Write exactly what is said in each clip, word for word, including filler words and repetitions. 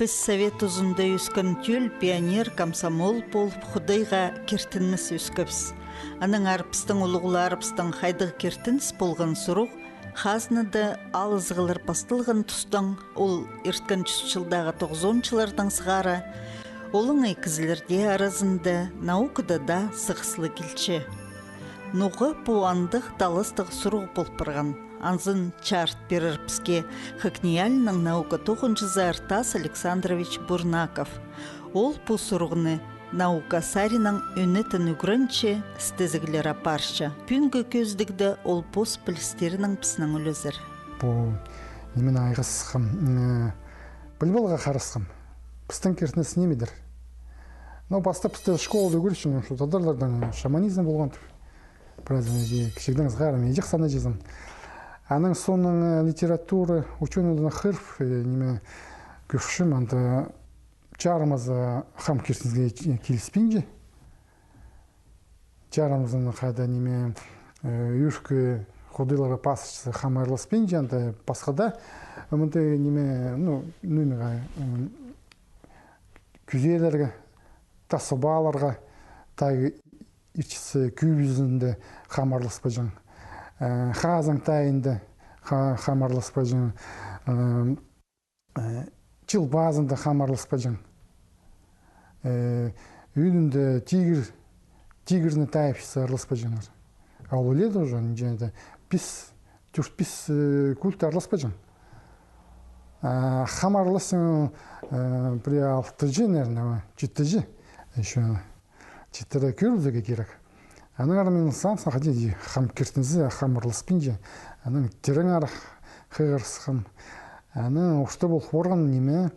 Піс совет тузында ӧскен тӧл пионер, комсомол полып, Худайға киртінмес ӧскебіс. Аннаңар пістің улуғларыбыстың хайдағ киртініс полған сурығ хазнада алызығлар пасталған тустаң, ол ирткен чӱс чылдағы тоғызонынҷылардаң сығара, олаңай кізілерде аразында, наукада даа сығыслығ килче. Ноға пу андағ таластығ сурығ пол парған? Анзын чарыт пирер піске ХакНИИЯЛИ-ның наука тоғынҷызы Артас Александрович Бурнаков. Ол пу сурығны наука саринаң ӧнетін ӱгренче, істезіглер апарча. Пӱӱнгі кӧзідігде ол пос пілістерінең піснең ӱлезер. Пу нименең айғасхам, э, піліп аларға харасхам. Пістің киртініс нимедір? Но пастап пісті школада ӱгретчең, что тадарларда шаманизм полған тіп. Пірее кічігдең сығара мин чахсы санаҷаңмын. Анаң соонаң, э, литература, учёныйларны хығырып, э, ниме, кӧрчем, анда чарымазы хам киртінізіне киліспинче. Чарымазының хайда ниме, э, ӧӧркі худайларға пазырчазы хам араласпинча, анда пасха даа, мында ниме, ну, ниме, м, кӱзелерге, тас обаларға, тағы иртче кӧбізінде хам араласпаҷаң. Э, хазаң тайында ха-, хам араласпаҷаң. Э, э, чыл пазында хам араласпаҷаң. Э, ӧӧнінде тигір, тигірні тайыпчазы араласпаҷаңнар. А ол іле тоже, нинҷе-де, пис, тӧрт-пис, э, культта араласпаҷаң. А хам араласчаң, э, пірее алтынҷы, наверное, читінҷі, ещё читіре кӧрілерге кирек. Аннаңар мин сағынчам, хайди, хам киртінізі, хам араласпинча, анаң тирең арах хығырысхам. Анаң орта пол парған ниме,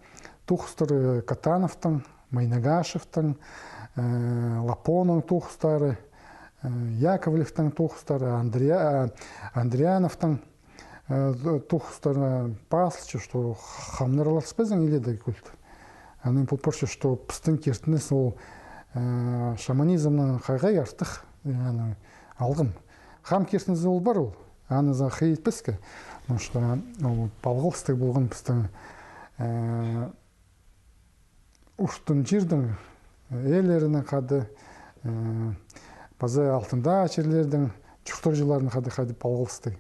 тоғыстары Катановтың, Майнагашевтің, э, Лапонның тоғыстары, э, Яковлевтің тоғыстары, Андриа-, э, Андриановтың, э, тоғыстарына пазылча, что хамнар араласпаҷаң иледе культ. Анаң пол парча, что пістің киртініс ол, э, шаманизмнең хайғай артых, э, аны алғым. Хам киртінізі ол пар ол, аны за хыйытпасха, потому что ол палғалыстығ полған пістің, э, устын чирдің, э, ээлерінең хада, э, паза алтында чирлердің чуртағҷыларынаң хада, хада палғалыстығ.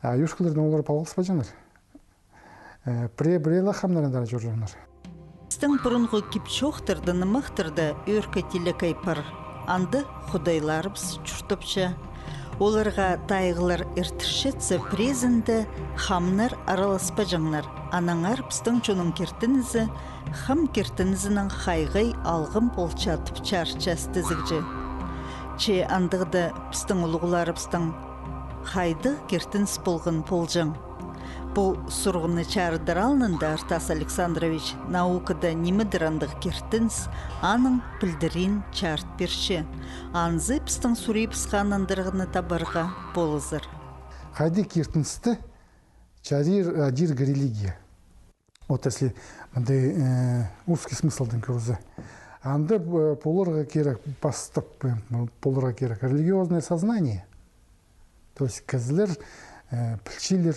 А ӧӧркілердең олар палғалыспаҷаңнар. Э, пірее-пірее ле хамнарында чӧрҷеңнер. Пістің пурунғы кип-чоохтарда, нымахтарда ӧӧркі тилекей пар. Анда худайларыбыс чуртапча. Оларға тайығлар иртірчетсе, піреезінде хамнар араласпаҷаңнар. Аннаңар пістің чонның киртінізі хам киртінізінең хайғай алғым полча тіп чарытча істезігҷі. Че андағда пістің улуғларыбыстың хайдағ киртініс полған полҷаң? Пу сурығны чарыдар алнында Артас Александрович наукада нимедір андағ киртініс, аның пілдіріин чарыт пирче. Анзы пістің сурыйыбысха нандырығны табарға полызар. Хайдағ киртіністі чарир адирға религия? Вот если мындай, э, узкий смыслдаң кӧрзе, анда, э, поларға кирек, пастап, э, поларға кирек религиозное сознание. То есть кізілер, э, пілчелер,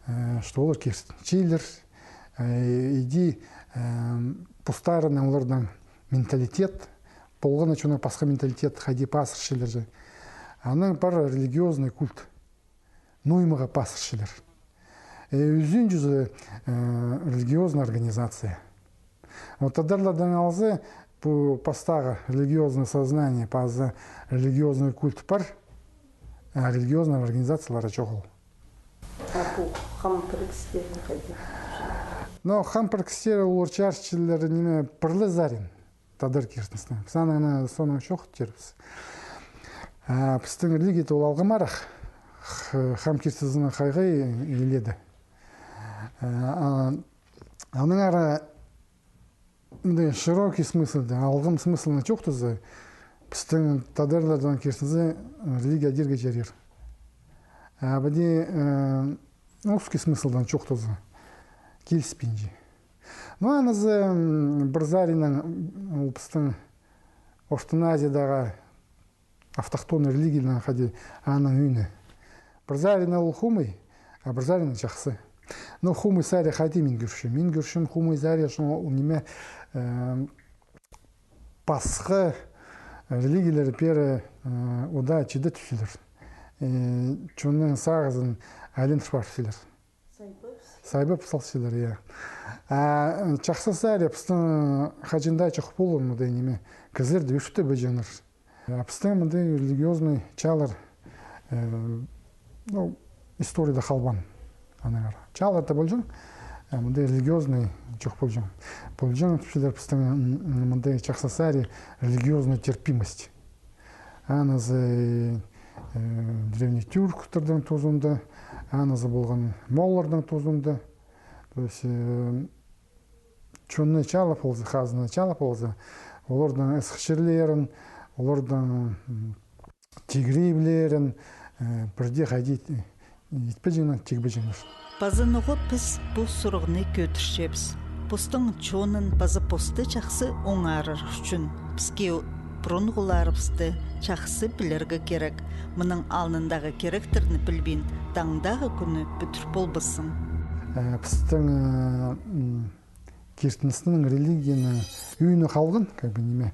э, что олар киртінчелер, э, иди, э, постарының оларның менталитет, полған чонның пасха менталитет, хайди пазырчалар же. Анаң пар религиозный культ. Ноймаға пазырчалар. Э, ӱзінҷізі, э, религиозная организация. Вот тадарлардаң алза, пу пастағы религиозное сознание, паза религиозный культ пар, а религиозный организациялары чоғыл. А пу хам пірігістерін хайди? Но хам пірігістері олар чарытчалар ниме, пір ле сарин. Тадар киртіністің. Піс аны, аны соонаң чоохтирбыс. А пістің религияда ол алғым арах, х-, хам киртінізінең хайғай иледе. А, а, аннаңар мындай широкий смыслда, алғым смыслын чоохтаза, пістің тадарларның киртінізі религия адирға чарир. А піди, э, узкий смыслдаң чоохтаза, киліспинче. Ну, анызы, м, пір саринаң, м, ол пістің Ортын Азиядағы автохтонный религияның хайди аның ӧӧні. Пір саринаң ол хомай, а пір саринаң чахсы. Ну, хумай сари хайди мин кӧрчем. Мин кӧрчем хумай сари, что ол ниме, э, пасха религиялар пеер, э, удаа чиде тӱсчелер. Э, чонның сағызын айландыр парчалар. Сайбап салчалар, я. А, э, чахсы сари пістің хаҷан даа чох полған, мындағ ниме. Кізілерді ӱрте пілҷеңнер. А пістің мындағ религиозный чаалар, э, ну, историяда халбаан. Аннаңар. Чааларда полҷаң, а мындағ религиозный чох полҷаң. Полҷаң тіпчелер пістің, м, м, мындағ чахсы сари религиозная терпимость. Анназы, э, древний тюрктарның тузында, анназы полған моолларның тузында. То есть, э, чонны чаалап полза, хазна чаалап полза, оларның ысхы чирлерін, оларның, м, тигіріглерін, э, пірдее хайди, э, итпеҷеңнер, тигбеҷеңнер. Паза ноға піс пу сурығны кӧдірчебіс? Постың чонын паза посты чахсы оңарар ӱчӱн піске пурунғыларыбысты чахсы пілерге кирек. Мының алнындағы киректерні пілбин, таңдағы кӱні пӱдір полбассың. Э, пістің, э, м, киртіністің, религияның ӧӧні халған, как бы, ниме,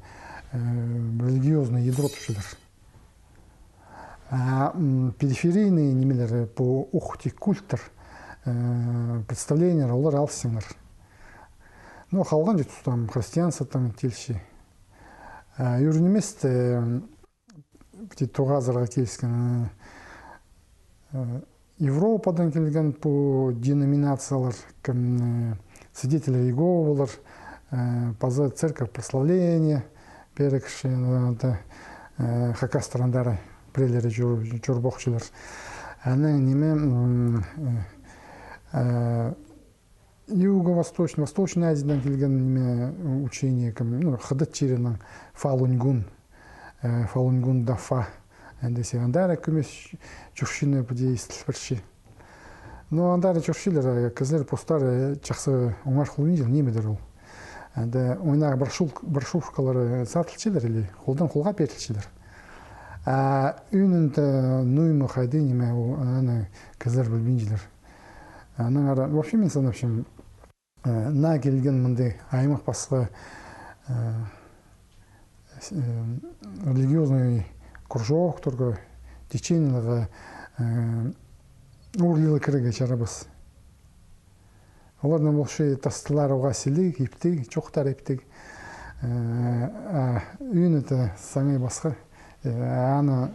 э, религиозный ядро тіпчелер. А, м, периферийный нимелер, пу ох тик культтар, э, представлениелер, олар алыстаңнар. Ну, халған чох тустаң христианство там тилче. А ӱр ниместе, м, пу тоғазарға киліскен, э, э, Европадаң килген пу деноминациялар, кем, э, Свидетели Иеговалар, э, паза Церковь Прославления, пеер кізі, э, хакастар андар піреелері чӧр-, чӧрбохчалар. Анаң ниме, м, э, э, Юго-восточный, Восточный Азиядаң килген ниме, учение, кем, ну, хыдат чирінең Фалун Гун, э, Фалун Гун Дафа, анда сен андар кӧмес чурчине піди истіл пірче. Ну, андар чурчилар, э, кізілер постары чахсы оңар хулунҷыл, нимедір ол. Анда ойнағы брошюр-, брошюркалары сатылчалар или холдан холға пирілчелер. А ӧӧнінде ноо ниме хайди ниме, ол, аны кізілер пілбинчелер. Аннаңар, вообще, мин санапчам, э, наа килген мындағ аймах пасха, э, с-, э, религиозный кружоктарға, течениелерге, э, урлилы кірерге чарабас. Оларның полча тастылары уғаа сіліг, иптіг, чоохтары иптіг. Э, а ӧӧні саңай пасха. Э, аны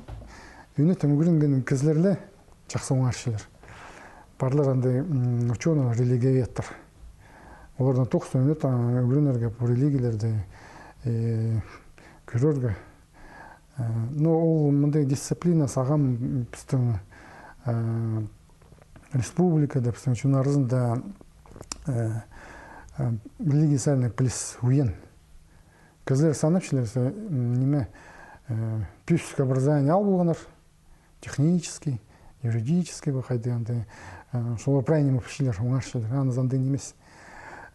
ӧӧні ӱгренген кізілер ле чахсы оңарчалар. Парлар андағ, м, учёный, религиоведтер. Оларның тоғыстаң ӧӧні ӱгренерге пу религияларды, э, кӧрерге. Э, но ол мындағ дисциплина сағам пістің, э, республикада, пістің чон аразында, э, э, религия саринаң піліс уян. Кізілер санапчалар, м, ниме, э, пӱӱс образование ал полғаннар, технический, юридический, пу хайди андағ, э, шолар прай ниме пілчелер, оңарчалар, анзы андағ нимес.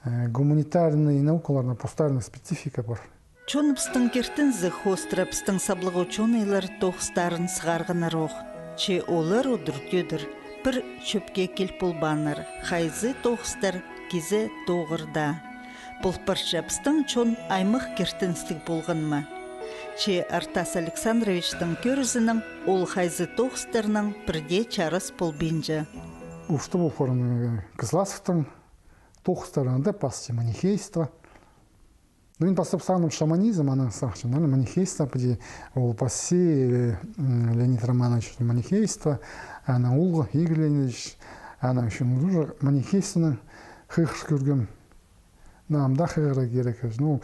Э, гуманитарный наукаларның постарының специфика пар. Чоныбыстың киртінізі хоостыра пістің саблығ учёныйлар тоғыстарын сығарғаннар ох. Че олар удур-тӧдір пір чӧпке кил полбааннар, хайзы тоғыстар кизе тоғырда. Пол парча, пістің чон аймах киртіністіг полған ма? Че Артас Александровичтің кӧрізінең, ол хайзы тоғыстарнаң пірдее чарас полбинча. Орта пол парған Кызласовтың тоғыстары анда пасча манихейство. Ну, мин пастап сағынам шаманизм, анаң сағынчам, наверное, манихейство, піди ол пасча, э, м, Леонид Романович манихейство, анаң улуғ Игорь Леонидович, анаң ӱчӱн тоже манихействоны хығырып кӧргем. Ну, ам даа хығырарға кирек. Ну,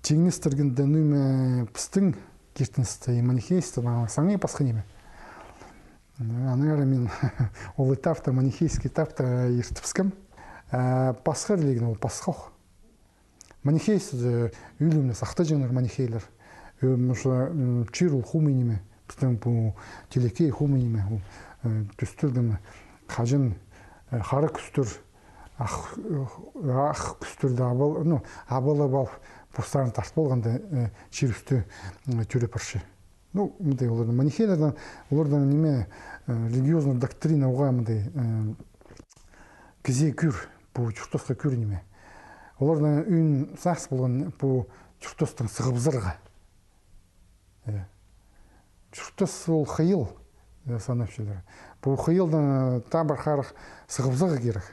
тиңнестіргенде, ну, ниме, пістің киртіністі и манихейство, мағаа саңай пасха ниме. Аннаңар мин ол этапта, манихейский этапта иртібіскем. А пасха религияны ол пасха ох. Манихейство, э, ӱлӱмні сахтаҷаңнар манихейлер. Э, потому что, м, чир ол хумай ниме. Пістің пу телекей хумай ниме. Ол, э, тӧстелген хаҷан, э, хара кӱстер, ах, э, ах кӱстерді абал-, ну, абалап ал, постарын тартып алғанда, э, чир ӱсті, м, тӧреп парча. Ну, мындағ оларның манихейлернің, оларның ниме, э, религиозный доктрина уғаа мындағ, э, Кізее кӱр, пу чуртасха кӱр ниме. Оларның ӱн сағыс полған пу чуртастаң сығыбызарға. Э, чуртас ол хыйал, э, санапчалар. Пу хыйалдаң, э, табырах-харах сығыбызарға кирек.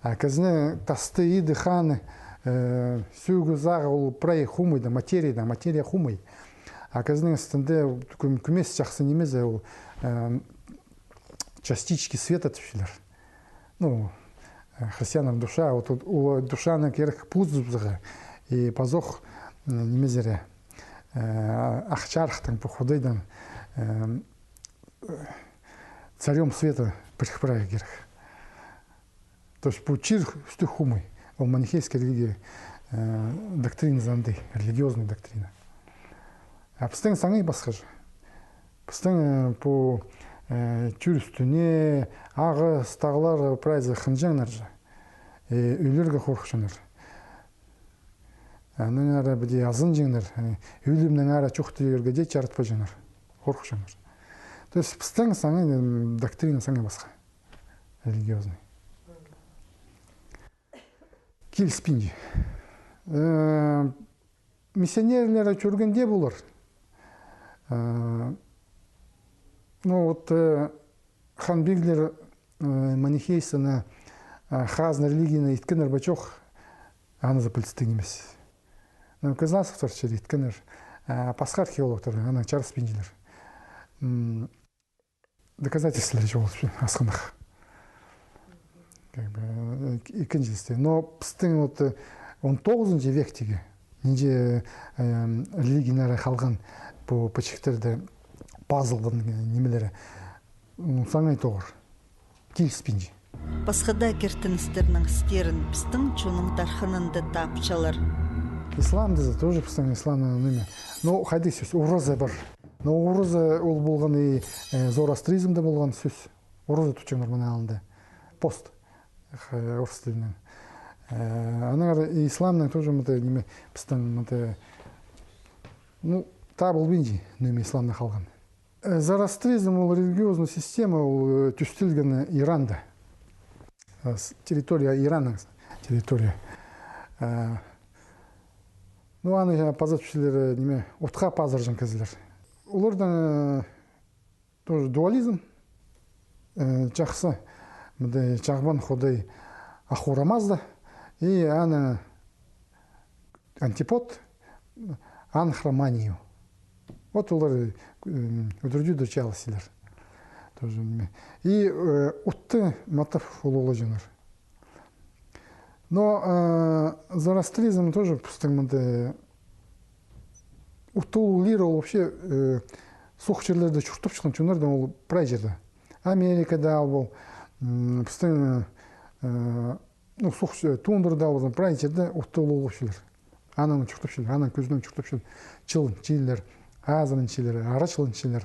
А кізінің тасты, иді, ханы, э, сӧӧгі, сағы ол прай хумай да, материядаң, материя хумай. А кізінің істінде кӱм-, кӱмес чахсы нимезі ол, э, частички света тіпчелер. Ну, э, христианның душа, вот, вот, ол душаны кирек пулызыбызарға. И пазох, м, нимезере, э, ах чарыхтаң, пу Худайдаң, э, царём света пірік парарға кирек. То есть пу чир ӱстӱ хумай. Ол манихейская религия, э, доктриназы андағ, религиозная доктрина. А пістің саңай пасха же. Пістің, э, пу, э, чир ӱстӱне, ағас, тағлар, прайзы хынҷаңнар же. Э, ӧлерге хорыхчаңнар. Анаң ары піди азынҷаңнар. Э, ӧлімнең ары чоохтирға дее чаратпаҷаңнар. Хорыхчаңнар. То есть пістің саңай, м, доктрина саңай пасха. Религиозный. Киліспинче. Э, миссионерлер чӧргенде полар. Э, ну вот, э, хан-пиглер, э, манихействоны, э, хазна религияны иткеннер бе, чох, аны за пілдістіг нимес. Ну, Казанцевтер чир иткеннер, э, пасха археологтар, аны чарыспинчалар. М, доказательстволар чоғыл асхынах. Как бы, э, ікінҷізі. Но пістің вот, э, он тоғызынҷы вектегі нинҷе, э, религиялары халған пу пічіктерде пазылған, э, нимелері, м, саңай тоғыр. Киліспинче. Пасха даа киртіністернің істерін пістің чонның тархынында тапчалар. Исламда тоже пістің исламның ниме. Ну, хайди сӧс, ораза пар. Но ораза ол полған и, э, зороастризмда полған сӧс. Ораза тутчаңнар мының алнында. Пост. Х-, орыс тілінең. Э, анаң ары исламның тоже мында ниме, пістің мында, ну, табылбинча, ниме исламда халған. Э, зороастризм ол религиозная система, ол, э, тӧстелген Иранда. Э, с-, территория Иранның территория. Э, ну, аны, э, пазапчалар, э, ниме, отха пазырҷаң кізілер. Олардаң, э, тоже дуализм, э, чахсы, мында чағбан худай Ахура Мазда, и аның антипод Анхра Манию. Вот олар, м, удур-тӧдір чааласчалар. Тоже ниме. И, э, утты матап улуғлаҷаңнар. Но, э, зороастризм тоже пістің мында, э, утты улуғлир ол вообще, э, суғ чирлерде чуртапчатхан чоннардаң ол прай чирде. Америкада ал пол, м, пістің, э, ну, суғ, э, тундрада ал пол, прай чирде утты улуғлапчалар. Анаң чуртапчалар, анаң кӱзінең чуртапчалар. Чылын чииллер, азырын чииллер, ара чылын чииллер.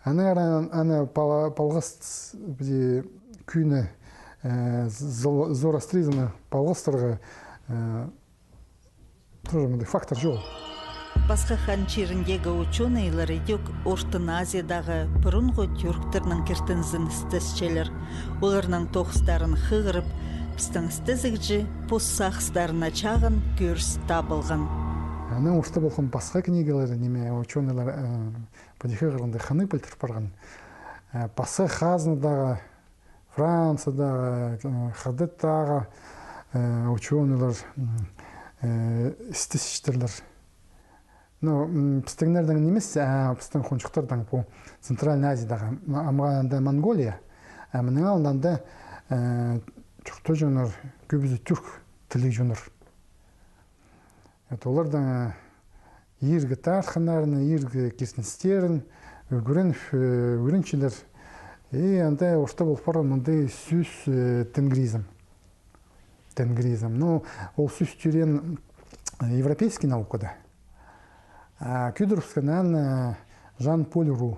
Анаң ары аны пала-, палғас, піди кӱні, э, зо-, зороастризмні палғастарға, э, тоже мындай фактор чоғыл. Пасха хан чиріндегі учёныйлар идӧк Ортын Азиядағы пурунғы тюрктернің киртінізін істесчелер. Оларның тоғыстарын хығырып, пістің істезігҷі пос сағыстарына чағын кӧріс табылған. Анаң орта полған пасха книгалар, ниме, учёныйлар, э, піди хығырғанда хынығ пілдір парған. Э, пасха хазнадағы, Франциядағы, э, Хыдаттағы, э, учёныйлар, м, э, істесчелер. Ну, м, пістіңнердең нимес, а пістің хонҷыхтардаң пу Центральная Азиядағы, м, амға анда Монголия, а мының алнында, э, чуртаҷаңнар кӧбізі тюрк тілліг чоннар. Вот оларның, э, иргі тархыннарын, иргі киртіністерін ӱгрен-, э, ӱгренчелер. И анда орта пол парған мындағ сӧс, э, тенгризм. Тенгризм. Ну, ол сӧс тӧреен, э, европейский наукада. А кӧдірібіскен аны, э, Жан-Поль Ру,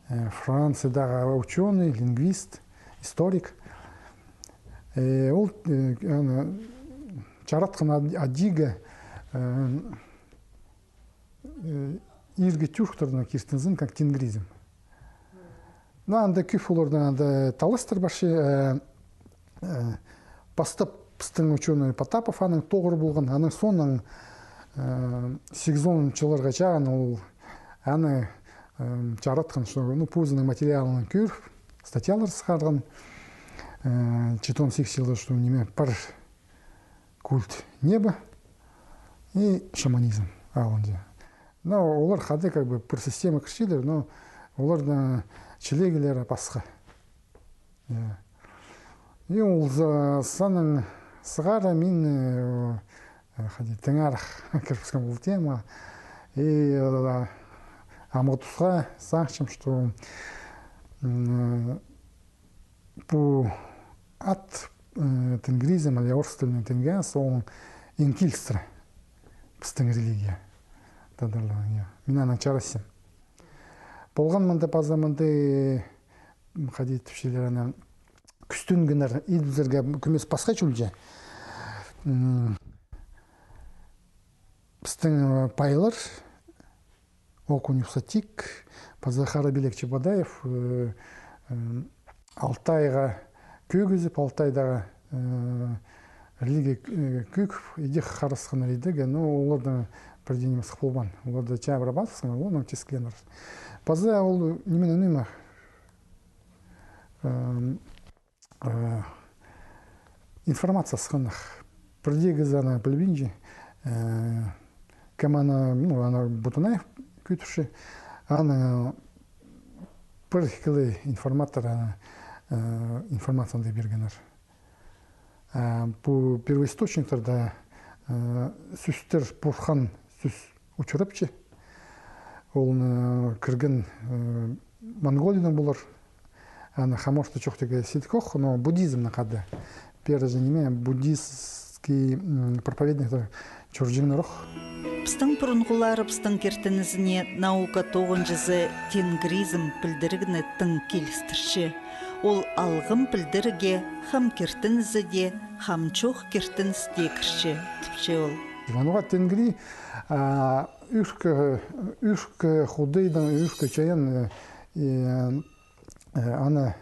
э, Франциядағы учёный, лингвист, историк. Э, ол, э, аны, чаратхан ад-, адиға, э, э, иргі тюрктернің киртінізін как тенгризм. Ну, анда кӧп оларның анда таластар парча, э, Э, пастап пістің учёный Потапов аның тоғыр полған, аның соонаң, э, сигізон чылларға чағын ол аны, э, чаратхан, что, ну, позының материалын кӧріп, статьялар сығарған, э, читон сигізон чылда, что ниме, пар культ неба и шаманизм алынҷа. Но олар хада как бы пір система кірчелер, но оларның чілегілері пасха. Я. И ол за-, санаң сығара мин, э, э, хайди, тыңарах кірібіскен ол тема. И, э, амғы тусха сағынчам, что, м, пу ат, э, тенгризм, или орыс тілінең тенгриас, ол иң килістіре пістің религия. Тадарлар, я. Мин анаң чарасчам. Полған мында паза мында, м, хайди тіпчелер, ана, кӱстенгеннер идібізерге кӧмес пасха чӧлҷе. М, пістің, э, пайлар, Окунев Сатик, паза Харабилек Чебодаев, э, э, Алтайға кӧгізіп, Алтайдағы, э, религия, э, кӧгіп, идӧк харасханнар идерге, но оларда пірдее нимес полбаан. Оларда чаа пір пазыбысхан, оларның тискіленнер. Паза ол ниме, ниме, эм, э, информация сыхханнар. Пірдее кізі аны пілбинче, э, кем аны, ну, аны Бутунаев кӧдірче, аны пір ікілі информатор аны, э, информацияны пиргеннер. Э, пу первоисточниктарда, э, сӧстер, пурхан сӧс учурапча. Ол, э, кірген, э, Монголиядаң полар. Аны хаморта чоохтирға сидік ох, но буддизмнең хада. Пеер же ниме, буддистский, м, проповедниктер чӧрҷеңнер ох. Пістің пурунғыларыбыстың киртінізіне наука тоғынҷызы тенгризм пілдірігні тың килістірче. Ол алғым пілдірігге хам киртінізі дее, хам чоох киртініс тее кірче, тіпче ол. Анаң тенгри, а, ӱркі, ӱркі худайдаң, ӱркі чайаан, э, э, аны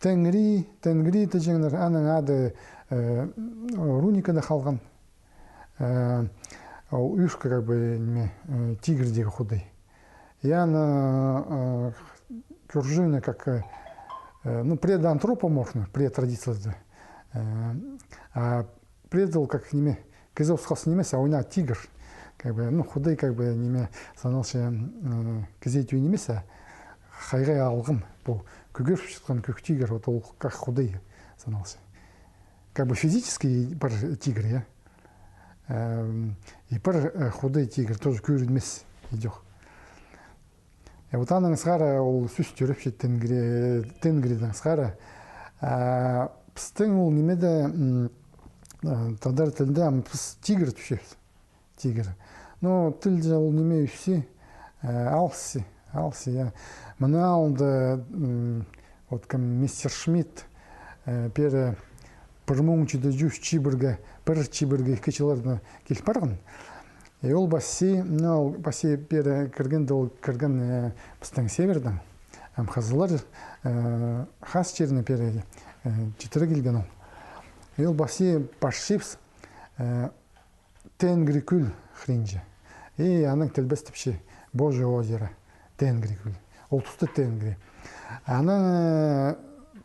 тенгри, тенгри тіҷеңнер, аның ады, э, руникада халған. Э, ол ӱркі, как бы, ниме, э, тигір теен худай. И аны, э, кӧрҷеңнер как, э, ну, предантропоморфный, пред традицияда. Э, а пред ол как ниме, кізі осхас нимес, а ойна тигір. Как бы, ну, худай, как бы, ниме, саналча, э, кізі тӧӧй нимес, а хайға алғым, пу кӧгеріп чатхан кӧк тигір, вот ол как худай саналча. Как бы физический пір тигір, я. Эм, и пір, э, худай тигір тоже кӧрінмес идӧк. Э, вот анаң сығара ол сӧс тӧрепче тенгри, тенгридаң сығара. А пістің ол нимеде, м, э, тадар тілде, ам, піс тигір тіпчебіс. Тигір. Но тіл же ол ниме ӧсче, э, алысча, алысча, я. Мына алында, м, вот кем, мистер Шмидт, э, пеер пір муң читі чӱс чибіргі пір, чибіргі ікі чылларда киліп парған. И ол пасча, ну, ол пасча пеер кіргенде, ол кірген, э, пістің севердең, ам хазылар, э, хас чиріне пеер, э, читіре килген ол. И ол пасча парчабыс, э, Тенгри кӱл хыринҷа. И анаң тілбестепче Божье озеро, Тенгри кӱл. Ол туста Тенгри. Анаң, э,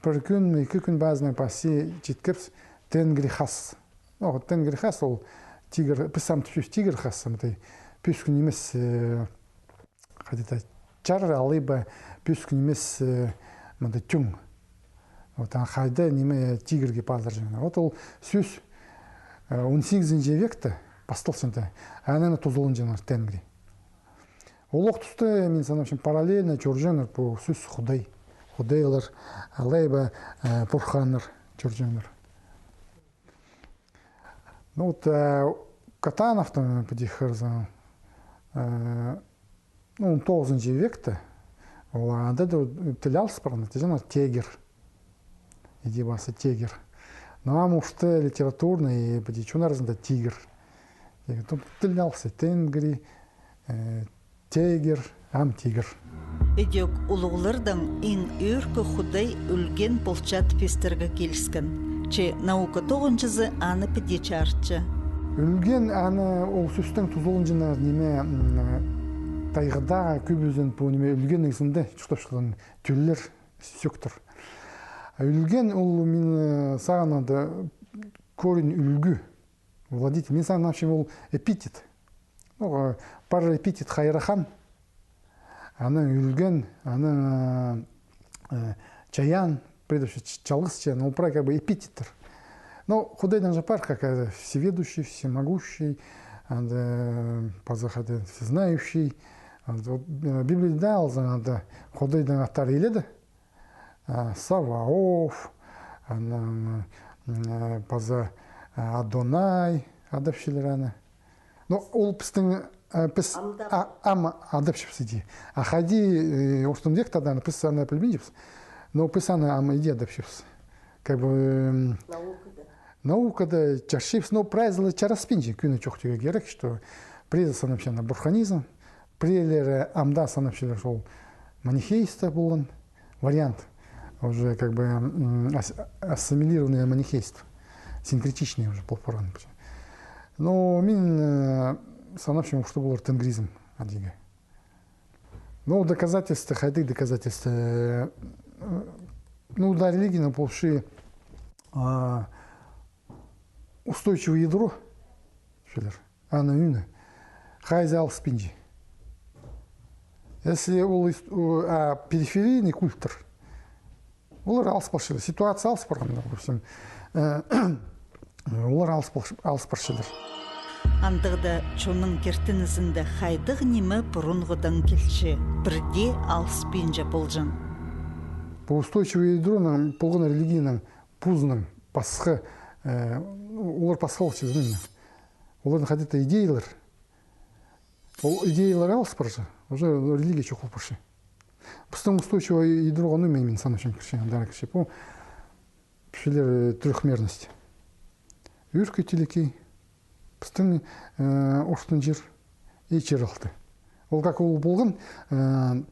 пір кӱн, ікі кӱн пазынаң пасча читкебіс Тенгри хас. Ну, вот Тенгри хас ол тигір, піс ам тіпчебіс тигір хас, ам тей пӧскін нимес, э, хайди-да, чар, алай ба пӧскін нимес, э, мында тӱң. Вот, а хайда ниме тигірге пазырҷаңнар. Вот ол сӧс, э, он сигізінҷі векте пасталча, анаң тузаланҷаңнар тенгри. Ол ох туста, мин санапчам, параллельно чӧрҷеңнер пу сӧс худай. Худайлар, алай ба, э, пурханнар чӧрҷеңнер. Ну вот, э, Катановтың піди хырзаң, э, ну, он тоғызынҷы векте, ол анда даа тіл алыс парған, тіҷеңнер тегір. Іди пазы тегір. Ну, ам орта литературный, піди чон аразында тигір. Тегір. Тут тіл алыс, тенгри, э, тегір, ам тигір. Ідӧк улуғлардаң иң ӧӧркі худай ӧлген полча тіп истерге киліскен. Че наука тоғынҷызы аны піди чарытча. Ӱлген аны ол сӧстең тузаланҷаң ниме, м, тайғадағы кӧбізін пу ниме ӱлгеннің сында чуртапчатхан тӧллер, сӧктер. А ӱлген ол мин, э, сағынғанда корень ӱлгӱ. Владетель. Мин санапчам ол эпитет. Ну, э, пар эпитет хайраххан. Анаң ӱлген, анаң, э, э, чаян, прежде всего, ч-, чалғыс чаян, ол прай как бы эпитеттер. Но Худайдаң же пар, как, э, всеведущий, всемогущий, анда, э, паза хайди, всезнающий. Анда, вот, э, Библияда алзаң, анда Худайдаң аттар иледе. А, Саваоф, анаң, м, э, паза, а, Адонай, адапчалар аны. Но ол пістің, э, піс, ам, адапчабыс иди. А хайди, э, орта векте аны піс аны пілбинчебіс. Но піс аны ам иди адапчабыс. Как бы, м, наукада. Наукада чарчабыс, но прайзы ла чараспинча, кӧні чох тирге кирек, что прайзы санапча аны бурханизм, піреелері амды санапчалар ол манихейство полған вариант. Уже как бы, м, ас-, ассимилированное манихейство. Синкретичное уже пол парған. Но мин, э, санапчам, что полар тенгризм адиге. Но доказательство, хайдағ доказательство, э, ну, да, религияның полча, а, устойчивое ядро, чӧлер. Аның ӱні хайзы алыспинча. Если ол ис-, у, а, периферийный культур, олар алыс парчалар. Ситуация алыс парған, допустим. Э, олар алыс парч-, алыс парчалар. Андағда чонның киртінізінде хайдағ ниме пурунғыдаң килче, пірдее алыспинча полҷаң. Пу устойчивое ядроның полған религияның позының пасха, э, олар пасха полча, оларның хайдағ-да идеялар. Ол идеялар алыс парча, уже религия чох пол парча. Пістің устойчивое ядроға, ну, мин, мин санапчам, кірче, андағ кірче. Пу, пілер, э, трёхмерность. Ӱр кӧг, тіл кӧг, пістің, э, орта чир и чир алты. Ол как ол полған, э,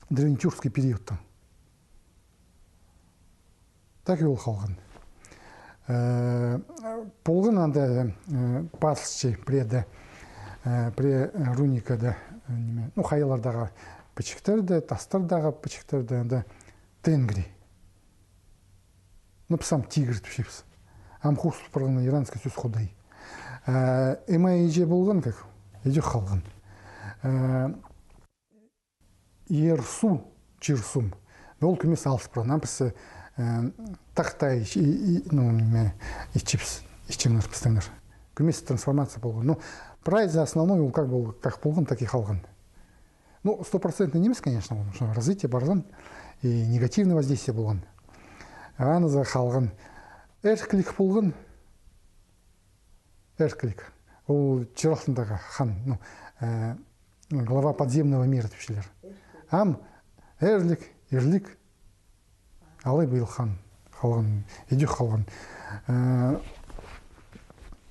древнетюркский периодта. Так и ол халған. Э, полған анда, э, пазылча пірееде, э, пірее руникада, э, ниме, ну, хайалардағы пічіктерде, тастардағы пічіктерде, анда тенгри. Ну, піс ам тигір тіпчебіс. Ам хозыл парған иранский сӧс худай. Э, эмай иҷе полған как? Идӧк халған. Э, Иерсу, чирсум. Но ол кӧмес алыс парған. Ам піс, э, тахта ич-, и, и, ну, ниме, итчебіс, итчеңнер пістеңнер. Кӧмес трансформация полған. Ну, прайзы основной ол как пол-, как полған, так и халған. Ну, стопроцентный нимес, конечно, ол, что развитие парған и негативный воздействие полған. Аны за халған. Эрклик полған. Эрклик. Ол чир алтындағы хан, ну, э, глава подземного мира тіпчелер. Ам Эрлик, Ирлик, алай пол хан, халған, идӧк халған. Э,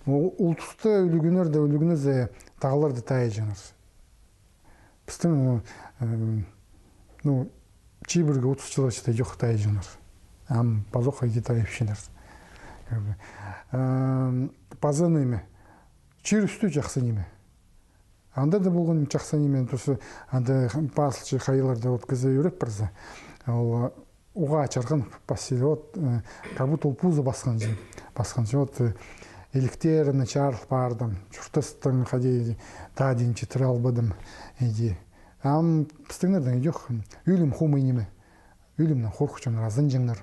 ол, ол туста ӱлӱкӱннер дее, ӱлӱкӱннер дее, тағлар даа тайаҷаңнар. Пістің, э, ну, чибіргі отыс чылға читі чох тайаҷаңнар. Ам пазох иди тайапчалар. Как бы, э, паза ниме. Чир ӱстӱ чахсы ниме. Анда даа полған чахсы ниме. Тусы анда пазылча хайаларда вот кізі ӱреп парза. Ол уғаа чарған пасча, вот, э, как будто ол пузы пасханҷа, пасханҷа. Вот, э, иліктерімні чарыл пардым, чуртастың хайди тадинча тірі албадым, иди. Ам пістіңнердең идӧк, ӱлӱм хомай ниме. Ӱлӱмнең хорыхчаңнар, азынҷаңнар.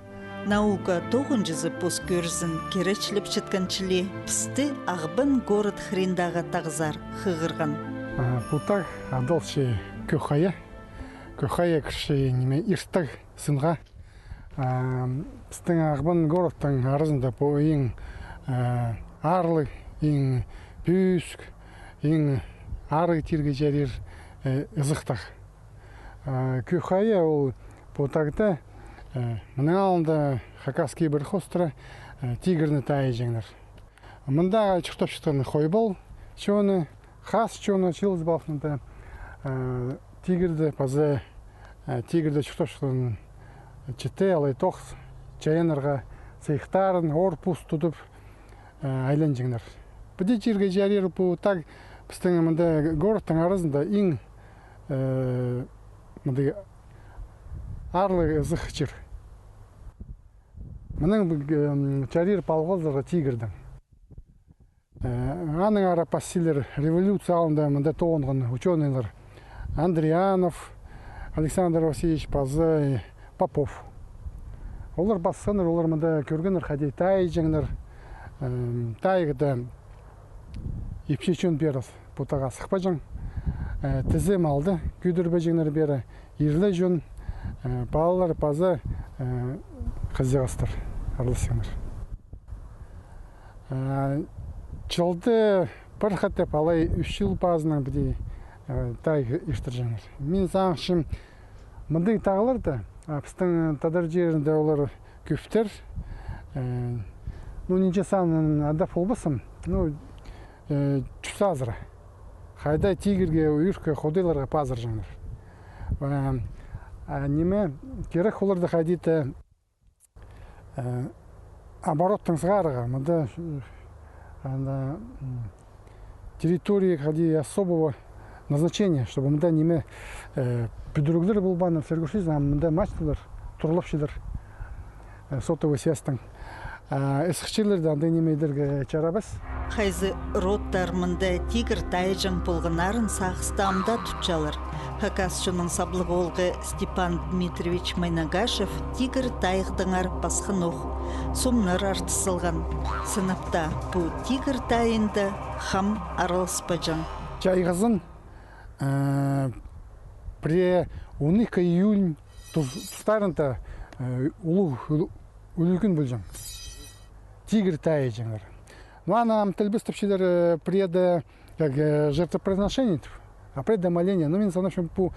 Наука тоғынҷызы пос кӧрізін киречілепчеткен чіли пісті Ағбан город хыриндағы тағзар хығырған. А, пу тағ адалча Кӧк Хая. Кӧк Хая кірче ниме, Иртіг сынға. А, пістің Ағбан городтың аразында пу иң, а, аарлығ, иң пӧзік, иң арығ тирге чарир, э, ызыхтығ. А, Кӧк Хая ол пу тағда, э, мының алнында хакасский пархостар, э, тигірні тайаҷаңнар. Мында чуртапчатхан хойбал чоны, хас чоны чыылызып алыпча, э, тигірде паза, э, тигірде чуртапчатхан чіті алай тоғыс чайааннарға сыйыхтарын, ор-пус тудып, э, айланҷаңнар. Піди чирге чарир пу тағ, пістің мында городтың аразында иң, э, мындағ аарлығ ызых чир. Мының, м, чарир палғалзарға тигірдең. Э, аннаңар пасчалар революция алнында мында тоғынған учёныйлар Андрианов Александр Васильевич паза, э, Попов. Олар пасханнар, олар мында кӧргеннер, хайди тайҷаңнар, э, тайғада ипчі чон пеер пу тағға сыхпаҷаң, э, тізе малды кӧдірбеҷеңнер пеер, ирле чон, э, палалар паза, э, хызыҷағастар араласчаңнар. Э, чылда пір хатап алай ӱс чыл пазынаң піди, э, тайға иртірҷеңнер. Мин сағынчам, мындағ тағларда, а, пістің тадар чирінде олар кӧптер. Э, ну, нинҷе санын адап полбассым, ну, э, чӱс азыра. Хайда тигірге, ӱрке, ходайларға пазырҷаңнар. Э, а ниме кирек оларны хайди-да, э, обороттаң сығарарға, мында, э, анда, м, территория хайди особого назначения, чтобы мында ниме, э, пӱдіріглер полбаан, сірер кӧрчезер, а мында мачталар турлапчалар, э, сотовый связьтің. А, ысых чирлерде андағ ниме идерге чарабас. Хайзы родтар мында тигір тайҷаң полғаннарын сағыста ам даа тутчалар. Хакас чонның саблығ оолғы Степан Дмитриевич Майнагашев тигір тайғдаңар пасханох. Сомнар артыс салған. Сынап таа, пу тигір тайында хам араласпаҷаң. Чайғызын, э, пірее он ікі июль тус-, тустарында, э, улуғ ӱл-, ӱлӱкӱн полҷаң. Тигір тайҷаңнар. Ну, аны ам тілбестепчелер, э, пірееде, как, э, жертвоприношение тіп, а пірееде моление. Ну, мин санапчам, пу,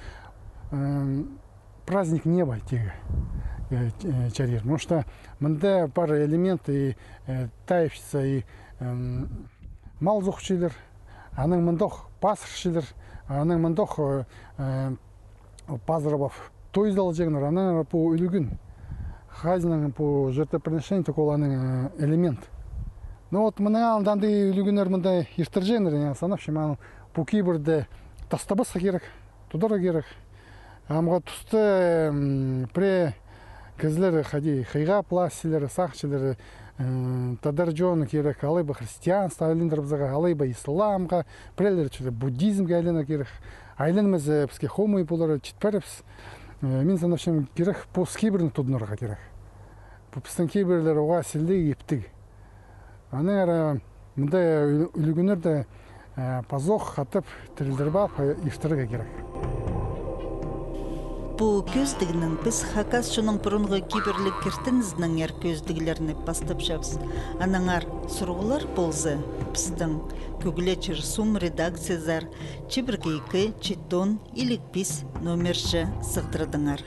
эм, праздник неба тигі, э, ч-, э, чарир. Потому что мында пар элемент и, э, тайыпчатса и, эм, мал сохчалар, анаң мындох пазырчалар, анаң мындох, э, э, пазырып ап той салҷаңнар, анаң пу ӱлӱкӱн. Хайзынаң пу жертвоприношение тік ол аның, э, элемент. Ну вот, мының алнында андағ ӱлӱкӱннер мында иртірҷеңнер, я санапчам, аны пу кибірні тастабасха кирек, тударға кирек. Амғы туста, м, пірее кізілер хайди хыйға пілчелер, сағынчалар, м, тадар чоны кирек, алай ба христианство айландырыбызарға, алай ба исламға, піреелер чіли буддизмге айланарға кирек. Айланмаза, піске хомай полар, читпеербіс. Э, мин санапчам, кирек пос кибірні тудынарға кирек. Пу пістің кибірлер оға сіліг, иптіг. Аннаңар мында ӱл-, ӱлӱкӱннерні, э, пазох хатап тірілдіріп ап, э, иртірерге кирек. Пу кӧзідігнең піс хакас чонның пурунғы кибірліг киртінізінеңер кӧзідіглерні пастапчабыс. Аннаңар сурығлар полза, пістің кӧглечір сум редакциязар чибіргі ікі, читі он, илиг пис номерҷе сығдырадыңар.